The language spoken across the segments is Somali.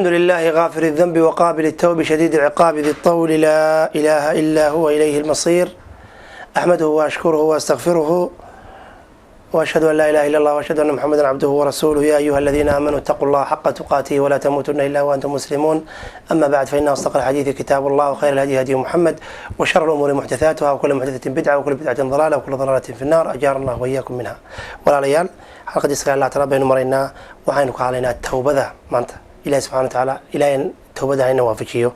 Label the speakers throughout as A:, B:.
A: الحمد لله غافر الذنب وقابل التوب شديد العقاب ذي الطول، لا إله إلا هو إليه المصير. أحمده وأشكره وأستغفره، وأشهد أن لا إله إلا الله، وأشهد أن محمدا عبده ورسوله. يا أيها الذين آمنوا اتقوا الله حق تقاته ولا تموتن إلا وأنتم مسلمون. أما بعد، فإن أصدق الحديث كتاب الله، وخير الهدي هدي محمد، وشر الأمور محدثاتها، وكل محدثة بدعة، وكل بدعة ضلالة، وكل ضلالة في النار، أجارنا الله وإياكم منها. Walaalayaal, xalqadii 29aad baynu maraynaa. Waxaynu ka hadlaynaa towbada maanta. Ilahi subxana wa tacaala, Ilahay towbada hayna waafajiyo.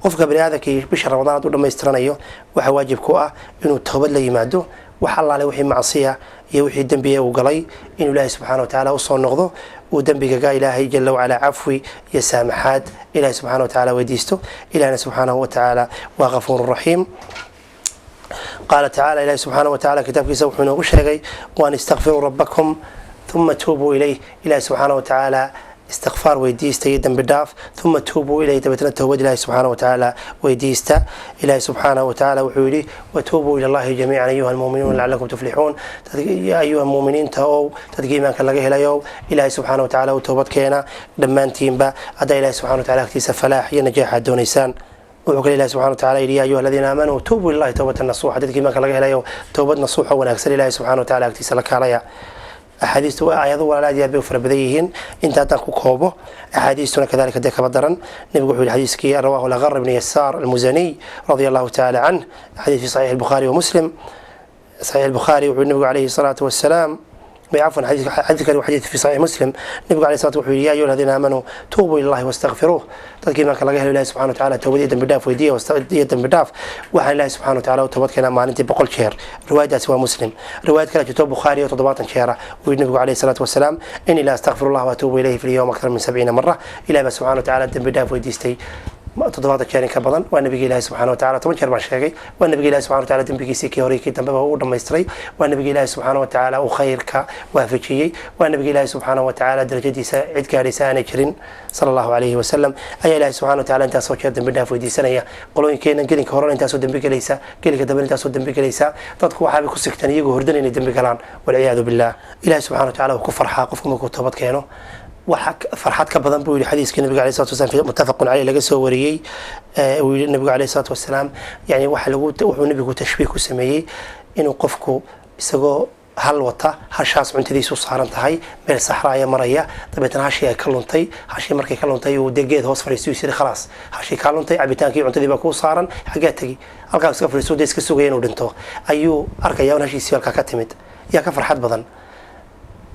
A: Qofka bani aadamkii bisha Ramadaan hadduu dhamaystiranayo, waxaa waajib ku ah inuu towbad la yimaado. Wax allaale wixii macsiya iyo wixii dembiya uu galay, inuu Ilaahay subxana wa tacaala usoo noqdo, uu dembigaga Ilaahay jala wacalaa cafwi iyo saamaxaad Ilahay subxana wa tacala weydiisto. Ilahna subxaanahu wa tacaala waa kafuur raxiim. Qaala tacala, ilahi subxaana wa tacala kitaabkiisa wuxuu inoogu sheegay: وأن استغفروا ربكم ثم توبوا إليه. Ilahi subxaana wa tacaala istikfaar weydiista iyo dembi dhaaf. ثم توبوا إليه, dabeetna towbad Ilahi subxaana wa tacaala weydiista. Ilahi subxaanahu wa tacaala wuxuu yidhi: وتوبوا إلى الله جميعا أيها المؤمنون لعلكم تفلحون. Ayuha muuminiinta ow, dadkii iimaanka laga helayow, Ilahi subxaana wa tacala u toobad keena dhammaantiinba, haddaa Ilahi subxana wa tacala agtiisa falaax iyo najaaxaad doonaysaan. Wuxuu kale Ilahi subxana wa tacala yidhi: يا أيها الذين آمنوا توبوا إلى الله توبة نصوحا. Dadkii iimaanka laga helayo, towbad nasuuxa wanaagsan Ilahi subxana wa tacala agtiisa la kaalaya. Axaadiistu, aayado, walaal, aad iyo aad bay u fara badan yihiin. Inta haddaan ku koobo, axaadiistuna kadalika dee kaba daran. Nebigu wuxuu yihi, xadiiskii رواه الأغر بن يسار المزني رضي الله تعالى عنه, xadiis في صحيح البخاري ومسلم, صحيح البخاري, wuxuu nebigu عليه الصلاة والسلام, عفوا, xadiis kale waa xadiis في صحيح مسلم, nebigu عليه الصلاة wuxuu yihi: يا أيها الذين آمنوا توبوا إلى الله واستغفروه. Dadkii iimaanka laga helo, Ilahi subxana wa tacala towbad iyo dembi dhaaf weydiiya iyo dembi dhaaf. Waxaan Ilahi subxana wa tacala u toobad keenaa maalintii 100 jeer. Riwaayadaasi waa Muslim. Riwaayad kale jirto Bukhaari oo 70 jeera uu yidhi nebigu عليه الصلاة والسلام: إني لأستغفر الله وأتوب إليه في اليوم أكثر من 70 مرة. Ilahi baa subxana wa tacala dembi dhaaf weydiistay 70 jeer in ka badan. Waa nabiga Ilahi subxana wa tacala, 10 jeer baan sheegay. Waa nabiga Ilahi subxana wa tacala dembigiisii kii hore kii dambeba uu dhamaystiray. Waa nabiga Ilahi subxaana wa tacaala uu khayrka waafajiyey. Waa nabiga Ilahi subxaana wa tacaala darajadiisa cid gaadhaysa aanay jirin, sala Allahu calayhi wasalam, ayaa Ilahi subxana wa tacala intaasoo jeer dembi dhaaf weydiisanaya. Qolooyinkeena gelinka horena intaasoo dembi gelaysa, gelinka dambena intaasoo dembi gelaysa. Dadku waxaabay ku sigtaan iyagoo hordan inay dembi galaan, والعياذ بالله. Ilahi subxana wa tacala uu ku farxaa qofku markuu toobad keeno. Waxa farxad ka badan buu yihi xadiiskii nabiga عليه الصلاة والسلام, متفق عليه, laga soo wariyey, uu yihi nabigu عليه الصلاة والسلام, yani waxa lagu wuxuu nabigu tashbiih ku sameeyey inuu qofku isagoo hal wata, hashaas cuntadiisu saaran tahay, meel saxraaya maraya, dabeetna hashii ay ka luntay. Hashii markay ka luntay, uu dee geed hoos fadhiisto, yiri: "Khalaas, hashii kaa luntay, cabitaankii cuntadii baa kuu saaran, xaggaa tegi?" Halkaa iska fadhiisto, dee iska sugaya inuu dhinto, ayuu arkaya in hashiisii halkaa ka timid. Yaa ka farxad badan?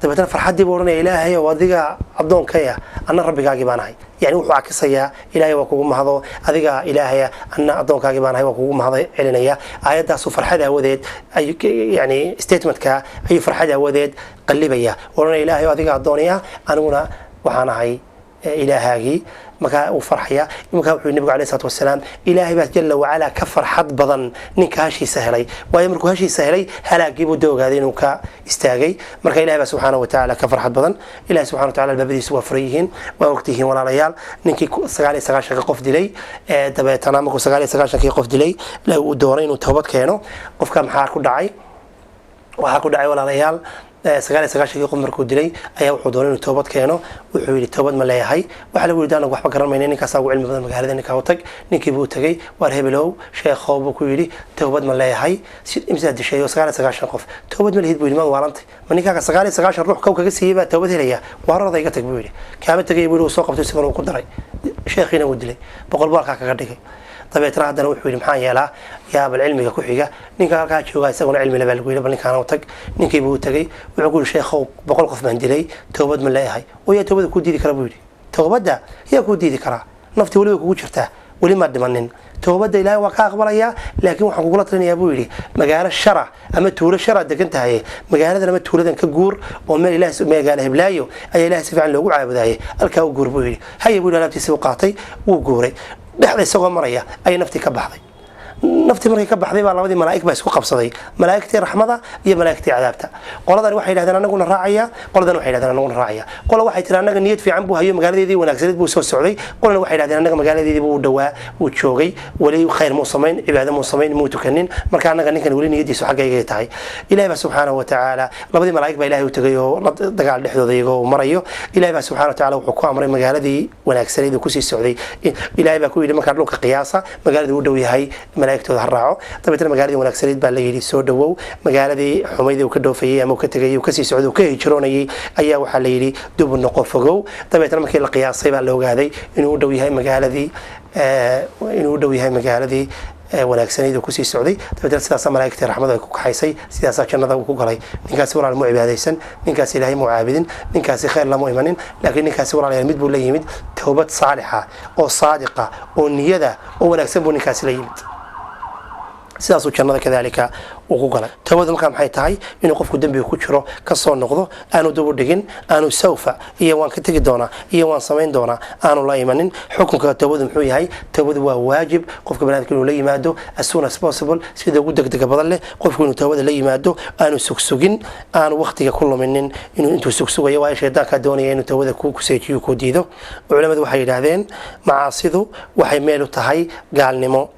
A: Dabeetna farxaddii buu odhanaya: "Ilaahay ow, adiga addoonkaya, anna rabbigaagii baan ahay." Yani wuxuu cakisayaa: "Ilaahay waa kugu mahado, adiga Ilaahaya, anna addoonkaagii baan ahay, waa kugu mahado celinaya." Aayaddaasuu farxad aawadeed, yani statementka ayuu farxad aawadeed qallibaya, odhanaya: "Ilaahay, adiga addoonaya, aniguna waxaan ahay Ilaahaagii." Markaa uu farxaya. Markaa wuxuu nabigu عليه الصلاة والسلام: Ilaahay baa jala wacalaa ka farxad badan ninka hashiisa helay, waayo markuu hashiisa helay, halaagii buu da ogaaday inuu ka istaagay. Marka Ilahay baa subxaana wa tacaala ka farxad badan. Ilahay subxana wa tacala albaabadiisu waa furan yihiin, waa ogtihiin walaalayaal. Ninkii 99-ka qof dilay, dabeetana markuu 99-kii qof dilay uu doonay inuu toobad keeno, qofka maxaa ku dhacay? Waxaa ku dhacay, walaalayaal, 99-kii qof markuu dilay ayaa wuxuu doonay inuu toobad keeno. Wuxuu yidhi: "Toobad ma leeyahay?" Waxaa lagu yidhi: "Anagu waxba garan mayna, ninkaasaa ugu cilmi badan magaalada, ninkaa u tag." Ninkii buu tegey. "Waar hebelow, sheekhow," buu ku yidhi, "toobad ma leeyahay? Imsaa dishay?" Oo 99 qof. "Toobad ma lihid," buu yidhi. "Maad waalantay? Ma ninkaaga 99 ruux kow kaga siiyey baa toobad helaya? Waarorada iga tag," buu yidhi. "Kaama tegay," buu yidhi. Uu soo qabtay, isagana uu ku daray, sheekhiina wuu dilay, 100 buu halkaa kaga dhigay. Dabeetna haddana wuxuu yidhi: "Maxaan yeelaa? Yaa bal cilmiga ku xiga ninka halkaa joogaa isaguna cilmi le baa lagu yidhi, bal ninkaana u tag." Ninkii buu u tegey. Wuxuu ku yidhi: "Sheekhow, 100 qof baan dilay, toobad ma leeyahay?" "Oo yaa toobada kuu diidi kara?" buu yidhi. "Toobadda yaa kuu diidi karaa? Naftii weli way kugu jirtaa, weli maad dhimanin. Toobadda Ilaahay waa ka aqbalayaa, laakiin waxaan kugula talinayaa," buu yidhi, "magaalo shara ama tuulo shara degan tahay, magaaladan ama tuuladan ka guur, oo meel Ilaah, magaalo heblaayo ayaa Ilahay si fiican loogu caabudaayay, halkaa u guur," buu yidhi. "Haya," buu yidhi. Alaabtiisi u qaatay, wuu guuray. Dhexda isagoo maraya ayay naftii ka baxday. Naftii markay ka baxday baa labadii malaa'ig baa isku qabsaday, malaa'igtii raxmada iyo malaa'igtii cadaabta. Qoladan waxay yidhahdeen anaguna raacaya, qoladan waxay yidhahdeen anaguna raacaya. Qola waxay tiri annaga niyad fiican buu hayo, magaaladeedii wanaagsaneed buu soo socday. Qolana waxay yidhahdeen annaga magaaladeedii buu dhawaa, wuu joogay, weli khayr muu samayn, cibaado muu samayn, muu tukanin, marka annaga ninkan weli niyadiisu xaggaygay tahay. Ilahi baa subxaanahu watacaala, labadii malaa'ig baa Ilahay u tegay oo la dagaal dhexdooda iyagoo uu marayo. Ilahi baa subxana wa tacala wuxuu ku amray magaaladii wanaagsaneyd uu kusii socday. Ilahay baa ku yidhi markaa dhulka qiyaasa, magaaladii u dhow yahay malaa'igtooda ha raaco. Dabeetna magaaladii wanaagsaneyd baa la yidhi soo dhowow. Magaaladii xumayd uu ka dhoofayey ama uu ka tegayey, uu kasii socday, uu ka hijroonayey ayaa waxaa la yidhi dib u noqo, fogow. Dabeetna markii la qiyaasay baa la ogaaday inuu u dhow yahay magaaladii wanaagsanayd uu kusii socday. Dabeetna sidaasaa malaa'igtii raxmadu ay ku kaxaysay, sidaasaa jannada uu ku galay. Ninkaasi walaal mu cibaadaysan, ninkaasi Ilaahay muu caabudin, ninkaasi khayr lama imanin, laakiin ninkaasi, walaalayaal, mid buu la yimid: towbad saalixa oo saadiqa oo niyada oo wanaagsan buu ninkaasi la yimid. Sidaasuu jannada kadalika uu ku galay. Towbadu markaa maxay tahay? Inuu qofku dembiga ku jiro ka soo noqdo, aanu dib u dhigin, aanu sawfa iyo waan ka tegi doonaa iyo waan samayn doonaa aanu la imanin. Xukunka towbadu muxuu yahay? Towbadu waa waajib qofka banaadamka inuu la yimaado as soon as possible, sida ugu degdega badan leh qofku inuu towbada la yimaado, aanu sugsugin, aanu waqtiga ku luminin inuu intuu sugsugayo, waayo shaydaankaa doonaya inuu towbada ku kuseejiyo, ku diido. Culamadu waxay yidhaahdeen macaasidu waxay meel u tahay gaalnimo.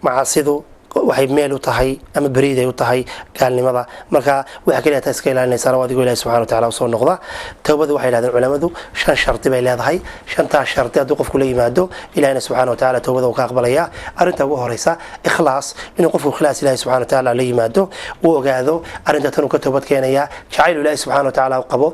A: Macaasidu waxay meel u tahay ama beriiday u tahay gaalnimada. Marka waxa keliya taa iska ilaalinaysaana waa adigoo Ilahi subxana wa tacala usoo noqda. Towbadu waxay yidhahdeen culamadu shan shardi bay leedahay. Shantaas shardi hadduu qofku la yimaado, Ilahina subxana wa tacala towbada uu ka aqbalayaa. Arrinta ugu horeysa, ikhlaas, inuu qofku ikhlaas Ilahi subxana wa tacaala la yimaado, uu ogaado arrinta tan uu ka toobad keenayaa jacayl Ilahi subxana wa tacaala u qabo,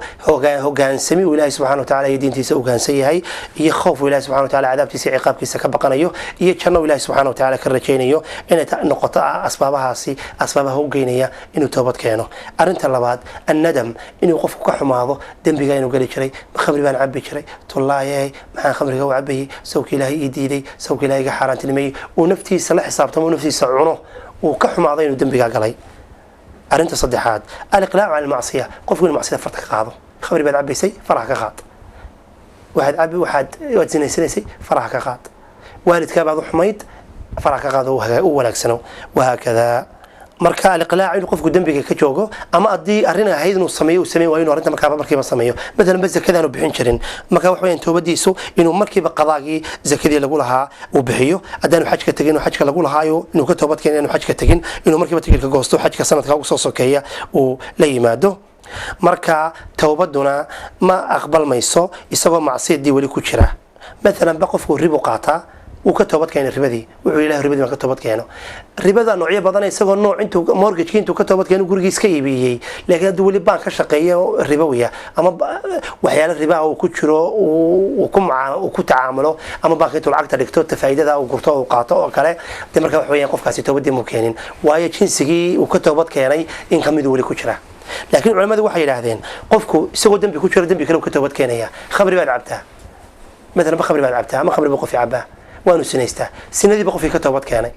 A: hogaansami uu Ilahi subxana wa tacala iyo diintiisa hogaansan yahay, iyo khoof uu Ilahi subxana wa tacala cadaabtiisa iyo ciqaabkiisa ka baqanayo, iyo janno uu Ilahi subxana wa tacala ka rajaynayo, inay noqoto asbaabahaasi asbaabaha u geynaya inuu toobad keeno. Arrinta labaad, annadam, inuu qofku ka xumaado dembiga inuu geli jiray. Khamri baan cabi jiray, tullaaye, maxaan khamriga u cabayay? Sawka Ilaahay ii diiday, sawka Ilahay iga xaaraantinimeeyey. Uu naftiisa la xisaabtamo, naftiisa cuno, uu ka xumaado inuu dembigaa galay. Arrinta saddexaad, aliqlaacu can almacsiya, qofku inuu macsida farta ka qaado. Khamri baad cabaysay, faraha ka qaad. Waxaad cabi, waxaad waad sinaysanaysay, faraha ka qaad. Waalidkaa baad u xumayd, faraha ka qaado, u wanaagsano, wahaakada. Marka aliqlaac, inuu qofku dembiga ka joogo, ama haddii arrin ahayd inuu sameeyo uu sameyn waayo, inuu arrinta markaaba markiiba sameeyo. Matalan ba zakadaanu bixin jirin, marka wax weeyaan toobadiisu inuu markiiba qadaagii zakadii lagu lahaa uu bixiyo. Haddaanu xajka tegin, inuu xajka lagu lahaayo inuu ka toobad keeno, inaanu xajka tegin, inuu markiiba tigidhka goosto, xajka sanadka ugu soo sokeeya uu la yimaado. Marka towbaduna ma aqbalmayso isagoo macsiyadii weli ku jira. Matalan ba qofku ribu qaataa, wuu ka toobad keenay ribadii, wuxuu ilahay ribadii baan ka toobad keeno. Ribada noocyo badan, isagoo nooc intuu mortgage intuu ka toobad keeno gurigiis ka iibiyey, laakiin hadduu weli baan ka shaqeeyo ribowiya ama waxyaalo ribaa uu ku jiro, uu ku tacaamulo, ama baanka intuu lacagta dhigto tafaa'idada uu gurto uu qaato oo kale, de marka wax weeyaan qofkaasi toobadii muu keenin, waayo jinsigii uu ka toobad keenay in kamiduu weli ku jira. Laakiin culamadu waxay yidhaahdeen qofku isagoo dembi ku jiro dembi kale uu ka toobad keenaya. Khamri baad cabtaa matalan ba, khamri baad cabtaa ama khamri buu qofi cabaa, waanu sinaystaa, sinadiiba qofkii ka toobad keenay,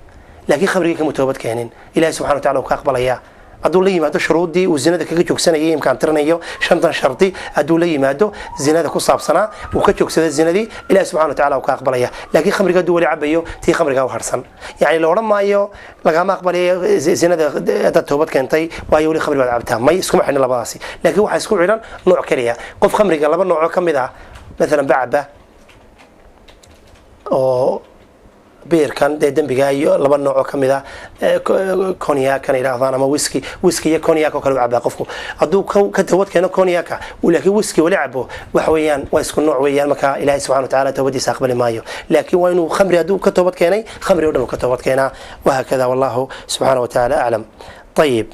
A: laakiin khamrigii kama toobad keenin. Ilahi subxana wa tacala uu ka aqbalayaa hadduu la yimaado shuruuddii uu zinada kaga joogsanayay. Imkaan tirinayo shantan shardi hadduu la yimaado zinada ku saabsanaa, uu ka joogsado zinadii, Ilahi subxana wa tacala uu ka aqbalaya. Laakiin khamriga hadduu weli cabayo, tii khamrigaa u harsan, yacni la odhan maayo lagama aqbalayo zinada haddaad toobad keentay, waayo weli khamri baad cabtaa. May, iskuma xidhin labadaasi, laakiin waxaa isku xidhan nooc keliya. Qof khamriga laba noocoo ka mid ah matalan bacaba oo beerkan dee dembiga iyo laba nooc oo kamid ah cognac kan yidhaahdaan ama whisky, whisky iyo cognac oo kale u cabaa qofku, hadduu ka toobad keeno cognac-ka, laakiin whisky weli cabo, waxa weeyaan waa isku nooc weeyaan. Marka Ilaahay subxana wa tacaala toobadiisa aqbali maayo, laakiin waa inuu khamri hadduu ka toobad keenay, khamri o dhan uu ka toobad keenaa, wahaakada. Wallahu subxaana wa tacaala aclam. Ayib,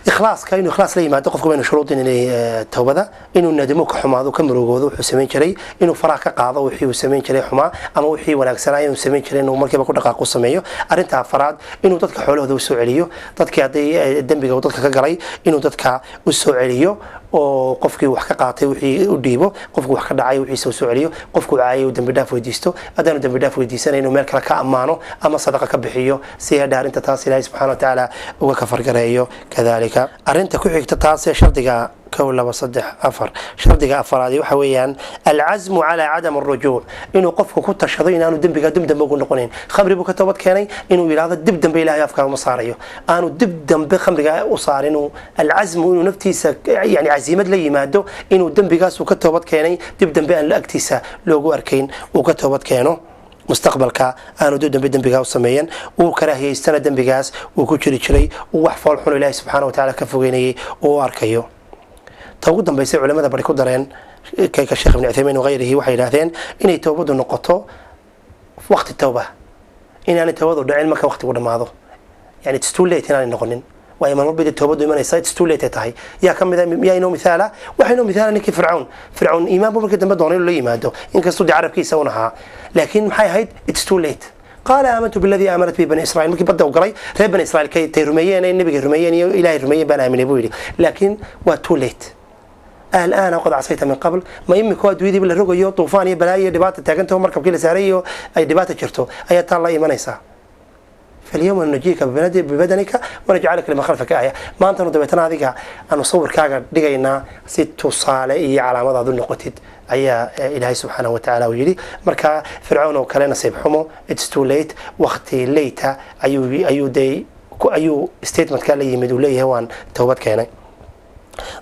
A: ikhlaaska, inuu ikhlaas la yimaado qofku baynu shuruudin inay towbada, inuu nadamo, ka xumaado, ka murugoodo wuxuu samayn jiray, inuu faraha ka qaado wixii uu samayn jiray xumaa, ama wixii wanaagsanaa inuu samayn jiray inuu markiiba ku dhaqaaqo sameeyo. Arrinta afaraad, inuu dadka xoolahooda usoo celiyo. Dadkii hadday dembiga uu dadka ka galay, inuu dadka u soo celiyo, oo qofkii wax ka qaatay wixii u dhiibo, qofkii wax ka dhacay wixiisa u soo celiyo, qofkuu caayay uu dembi dhaaf weydiisto. Haddaanu dembi dhaaf weydiisanay, inuu meel kale ka ammaano ama sadaqa ka bixiyo, si hadha arrinta taas Ilaahay subxana wa tacaala uga kafargareeyo. Kadalika arrinta ku xigta taas ee shardiga Kow, laba, saddex, afar. Shardiga afaraadi waxa weeyaan alcazmu calaa cadam alrujuuc, inuu qofku ku tashado inaanu dembiga dib dambe ugu noqonayn. Khamri buu ka toobad keenay, inuu yidhahdo dib dambe Ilahay afkaa uma saarayo, aanu dib dambe khamriga u saarin. Alcazmu inuu naftiisa yani casiimad la yimaado inuu dembigaasuu ka toobad keenay dib dambe aan agtiisa loogu arkayn, uu ka toobad keeno, mustaqbalka aanu dib dambe dembigaa u sameeyan, uu karaahiyaystana dembigaas uu ku jiri jiray, uu wax fool xun Ilaahay subxaana wa tacaala ka fogeynayay uu u arkayo. Ta ugu dambaysay culamada bari ku dareen, ka Sheekh Ibn Cuthaymiin wagayrihi, waxay yidhahdeen inay towbadu noqoto waqti towba, inaanay towbadu dhicin marka waqtigu dhammaado, yani it's too late inaanay noqonin. Waayo, maalmo bay towbadu imanaysa, it's too late ay tahay. Yaa ka mida? Yaa inoo mithaala? Waxaa inoo mithaala ninkii Fircawn. Fircawn iimaan buu markii dambe doonay inuu la yimaado, inkastuu dee carabkiisa un ahaa, laakiin maxay ahayd? It's too late. Qaala aamantu biladii aamanat bihi bani Israil. Markii badda u galay, reer Bani Israil kay tay rumeeyeen ee nabiga rumeeyeen iyo Ilaahay rumeeyeen baan aaminay buu yidhi, laakiin waa too late. Al'aana qad casayta min qabl. Ma imika adduunyadiiba la rogayo, duufaan iyo balaayo iyo dhibaata taagantaho, markabkii la saaray iyo ay dhibaata jirto, ayaa taa la imanaysaa? Falyawma nunajiika bibadanika wanajcalaka liman khalfaka aaya. Maantanu dabeetana adiga aanu sawirkaaga dhigaynaa si tusaale iyo calaamad aad u noqotid, ayaa Ilaahay subxaanahu watacaala uu yidhi. Marka Fircawn oo kale, nasiib xumo, it's too late, waqti late ayuu dee ayuu statementka la yimid uu leeyahay waan toobad keenay.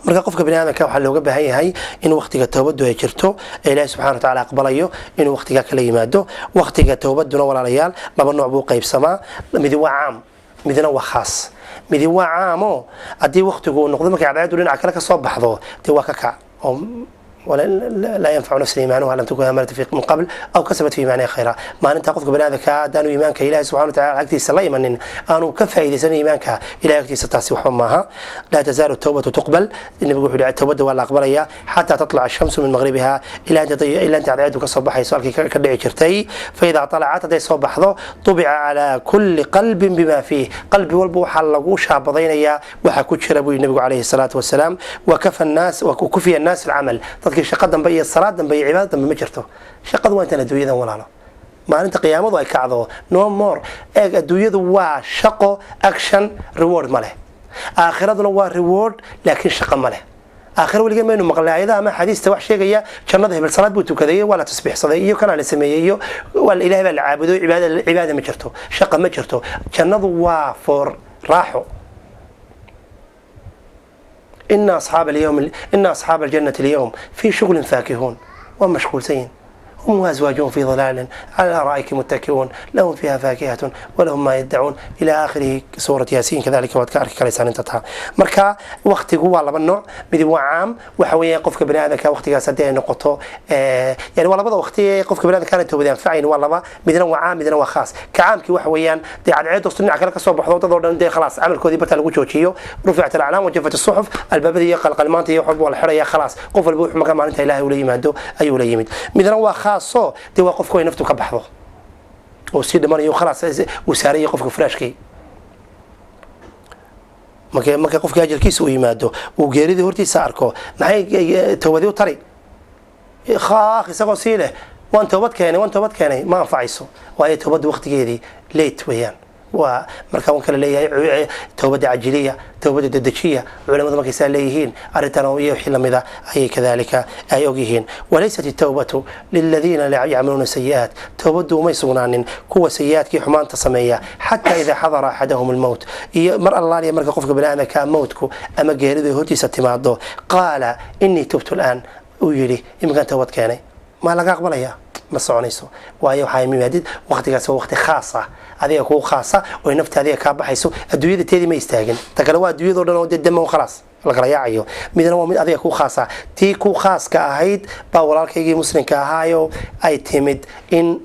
A: Marka qofka bani aadamka waxaa looga baahan yahay in waqtiga toobadu ay jirto ee Ilaahi subxana wa tacala aqbalayo inuu waqtigaa kala yimaado. Waqtiga toobaduna, walaalayaal, laba nooc buu qaybsamaa: midi waa caam, midna waa khaas. Midi waa caamo, haddii waqtigu uu noqdo markay cadceedu dhinaca kale ka soo baxdo, dee waa ka kac oo laa yanfacu nafsan iimaanuha lam takun aamanat min qabl aw kasabat fi iimaaniha khayra. Maalinta qofka bani aadamka haddaanu iimaanka Ilahi subxana wa tacala agtiisa la imanin, aanu ka faa'iidaysan iimaanka Ilahay agtiisa, taasi waxba maaha. Laa tazaalu tawbatu tuqbal, nabigu wuxuu yihi, towbadda waa la aqbalayaa xataa tatlaca ashamsu min maqribiha, ilaa inta cadceedu ka soo baxayso halkii ka dhici jirtay. Faidaa talacat, hadday soo baxdo, tubica calaa kulli qalbin bima fiih, qalbi walba waxaa lagu shaabadaynayaa waxa ku jira, buu yihi nabigu calayhi salaatu wasalaam. Wakafa nnaas, wakufiya annaas alcamal, dadkii shaqo dambe iyo salaad dambe iyo cibaado dambe ma jirto. Shaqadu waa intaan adduunyadan, walaalo. Maalinta qiyaamadu ay kacdo, no more. Eeg, adduunyadu waa shaqo, action, reward ma leh. Aakhiraduna waa reward, laakiin shaqo ma leh. Aakhira weligeed maynu maqlay ayadaha ama axaadiista wax sheegaya jannada hebel salaad buu tukaday, waa la tasbiixsaday iyo kanaa la sameeyey iyo waa Ilahay baa la caabudo? Cibaada ma jirto, shaqa ma jirto. Jannadu waa for raaxo. Ina asxaaba aljannati alyawm fi shuglin faakihuun, waa mashquulsan yihin. هم وأزواجهم في ظلال على الأرائك متكئون لهم فيها فاكهة ولهم ما يدعون إلى آخره سورة ياسين. كذلك waad ka arki karaysaan inta taa. Marka waqtigu waa laba nooc: mid waa caam, waxa weeye qofka bani aadamka waqtigaas haddii ay noqoto, yani waa labada waqti ee qofka bani aadamka aanay toobada anfacayn waa laba: midna waa caam, midna waa khaas. Ka caamkii waxa weeyaan dee cadceed hoostu dhinaca kale ka soo baxdo, dad oo dhan dee khalaas camalkoodii bartaa lagu joojiyo. Ruficat alaclaam wajafat asuxuf, albaabadii iyo qalqalmaanta iyo wax walba waa la xidhaya, khalaas, qof walba wuxuu markaa maalinta Ilaahay ula yimaado ayuu la yimid. Midna waa khaaso, dee waa qofku ay naftu ka baxdo oo sii dhimanayo, khalaas uu saarayay qofka furaashkii. Marka qofka ajalkiisa uu yimaado, uu geeridii hortiisa arko, maxay toobadii u tari? Khaaq isagoo sii leh waan toobad keenay, waan toobad keenay, ma anfacayso, waayo toobadda waqtigeedii late weeyaan. Waa marka wan kale leeyahay toobadda cajiliya, toobadda dedejiya. Culamadu markaysaa leeyihiin arrintan iyo wixii lamida ayay kadalika ay ogyihiin. Walaysat itawbatu liladiina yacmaluuna sayi'aat, toobaddu umay sugnaanin kuwa sayi'aadkii xumaanta sameeya, xataa idaa xadara axadahum almowt, iyo mar allaaliya marka qofka bani aadamka mowtku ama geeridu hortiisa timaado, qaala inii tubtu al'aan, uu yidhi iminkaan toobad keenay. Ma laga aqbalaya? Ma soconayso. Waayo, waxaa yimaadid waqtigaas waa waqti khaas ah, adiga kuu khaasa oo nafta adiga kaa baxayso. Adduunyada teedii ma istaagin. Ta kale waa adduunyado dhan oo dee demo khalaas la kala yaacayo. Midna waa mid adiga kuu khaasa. Tii kuu khaaska ahayd baa, walaalkaygii muslimka ahaayo, ay timid in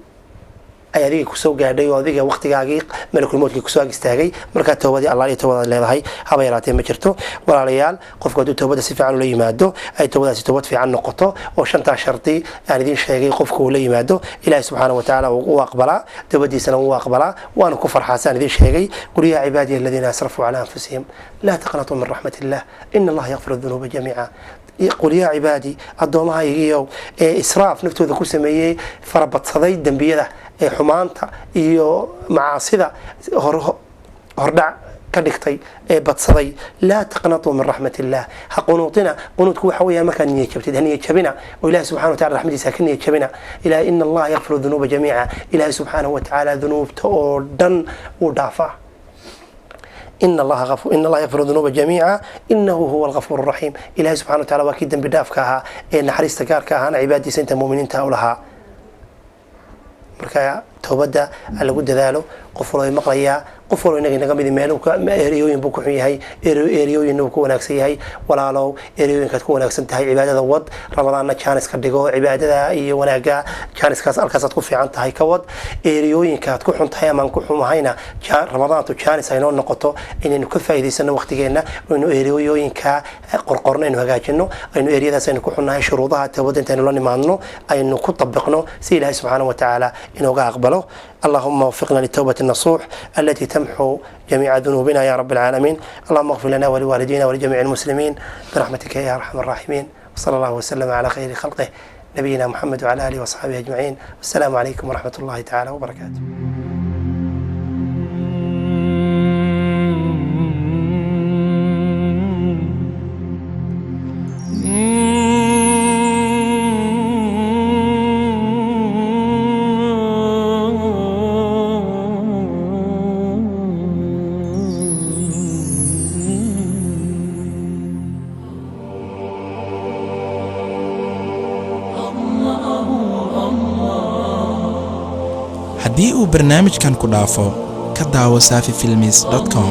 A: ay adiga kusoo gaadhay oo adiga waqtigaagii malakulmowdkii kusoo ag istaagay. Markaa toobadii allaal iyo toobadaad leedahay haba yaraatee ma jirto. Walaalayaal, qofku hadduu toobada si fiican ula yimaado, ay toobadaasi toobad fiican noqoto oo shantaa shardi aan idiin sheegay qofku uu la yimaado, Ilaahi subxaana wa tacaala uu aqbalaa, toobadiisana wuu aqbalaa, waana ku farxaa saan idiin sheegay. Qul yaa cibaadiya aladiina asrafuu calaa anfusihim laa taqnatuu min raxmat illah ina allaha yakfiru dunuuba jamiica. Qul yaa cibaadi, addoommahaygiiyow ee israaf naftooda ku sameeyey, farabadsaday dembiyada ee xumaanta iyo macaasida, hordhac Ka dhigtay ee badsaday. Laa taqnatuu min raxmat illah, ha qunuutina. Qunuudku waxa weeyaan markaad niyad jabtid. Ha niyad jabina oo Ilahi subxana wa tacala raxmadiisa ha ka niyad jabina. Ilahi ina Allaha yakfiru dunuuba jamiica, Ilahi subxaanahu wa tacaala dunuubta oo dhan wuu dhaafaa. In Allaha yakfiru dunuuba jamiica inahu huwa algafuur raxiim. Ilahi subxana wa tacala waa kii dembi dhaafka ahaa ee naxariista gaarka ahaana cibaadiisa inta muuminiinta u lahaa. Marka toobadda ha lagu dadaalo. Qof walba maqlayaa, qof walba inaga inaga midi meel ereyooyin buu ku xun yahay, ereyooyinna uu ku wanaagsan yahay. Walaalow, ereyooyinkaad ku wanaagsan tahay cibaadada wad. Ramadaanna jaanis ka dhigo cibaadada iyo wanaagga. Jaaniskaas halkaasaad ku fiican tahay ka wad. Ereyooyinkaad ku xun tahay amaan ku xumahayna, Ramadaantu jaanis aynoo noqoto inaynu ka faa'iidaysano waqtigeenna, aynu ereyooyinka qorqorno, aynu hagaajino, aynu ereyadaas aynu ku xunnahay shuruudaha toobadda intaynu la nimaadno aynu ku tabiqno, si Ilaahay subxaanahu wa tacaala inooga aqbalo. اللهم وفقنا للتوبة النصوح التي تمحو جميع ذنوبنا يا رب العالمين. اللهم اغفر لنا ولوالدينا ولجميع المسلمين برحمتك يا أرحم الراحمين. وصلى الله وسلم على خير خلقه نبينا محمد وعلى آله وصحبه أجمعين. والسلام عليكم ورحمة الله تعالى وبركاته.
B: Haddii uu barnaamijkan ku dhaafo, ka daawo saafifilmis com.